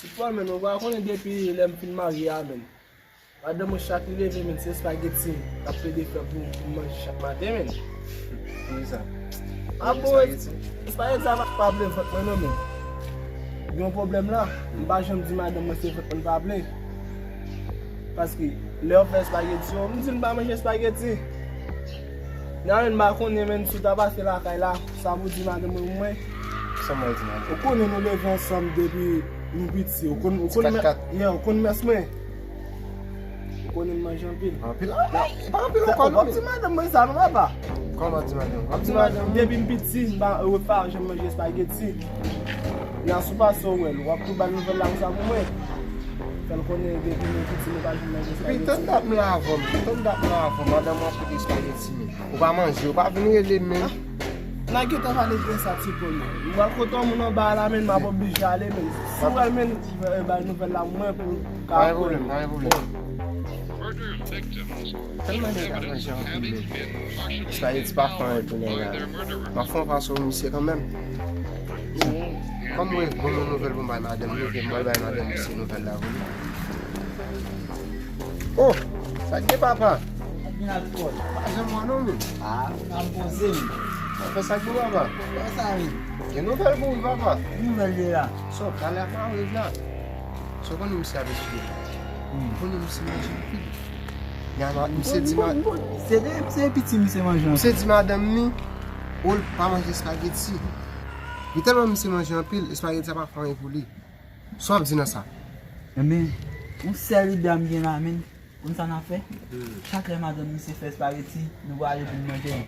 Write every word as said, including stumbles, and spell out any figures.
Ti pwa, men, ou pa konnen depi lè m fin marye a, men. Madanm mwen chak li leve, men, se espageti l ap plede fè pou, pou m manje chak maten, men. Poukisa? A bon, espageti sa pa, pa ple vant mwen non, men. Gen yon pwoblèm la, m pa janm di madanm mwen se vant mwen pa ple. Paske lè yo fè espageti yo, m di l m pa manje espageti. Nan men m pa konnen, men, si w ta pase lakay la, sa pou di madanm mwen pou mwen. Sa m al di madanm? Ou konnen nou leve ansanm depi nou piti. Ou konn, ou konn mè-, yeah, ou konn mès mwen. Ou konnen m manje anpil. Anpil? Ah, pa anpil ankò non. W ap di madanm mwen sa non, papa. Kòman w ap di madanm? W ap di madanm? Depi m piti, m pa, repa, janm manje espageti. Nan sou pase w wè l, w ap tou ba l nouvèl la konsa pou mwen. Fè l konnen depi nou piti nou pa janm manje espageti. Epi tann dat m la avè w, tann dat m la avè w, madanm mwen ap kote espageti men. Ou pa manje, ou pa vin rele m men. N a gentan pale de sa ti pwa, men. M pral kote yon moun anba a la, men, m ap oblije ale, men. Si w wè l, men, bay nouvèl la pou mwen pou m ka. Pa gen pwoblèm, pa gen pwoblèm. Tèlman nèg la manje anpil, men. Espageti pa fè anyen pou nèg la. M ap fè yon fason misye kanmenm. Kòm mwen, bon, yon nouvèl pou m bay madanm li, ke m pral bay madanm misye nouvèl la pou li. Oh, sa k gen papa? Ap vin al lekòl. Pa janm wè non, men. Ah, m ap poze m. Sa fè sa k gen papa? Kòman sa, wi? Gen nouvèl pou ou, papa. Ki nouvèl li la? Sòt, talè a pa rive la. Sòt konnen misye ap esplike. Hmm. Konnen misye manje anpil. Misye di ma-, se de, se piti misye manje anpil. Misye di madanm ni, ou l pa manje espageti. Li tèlman misye manje anpil, espageti sa pa fè anyen pou li. Sa w ap di nan sa? Enben, yon sèl ide a m gen la, men. Konn sa n a fè? Hmm. Chak lè madanm misye fè espageti, nou prale pou n manje li.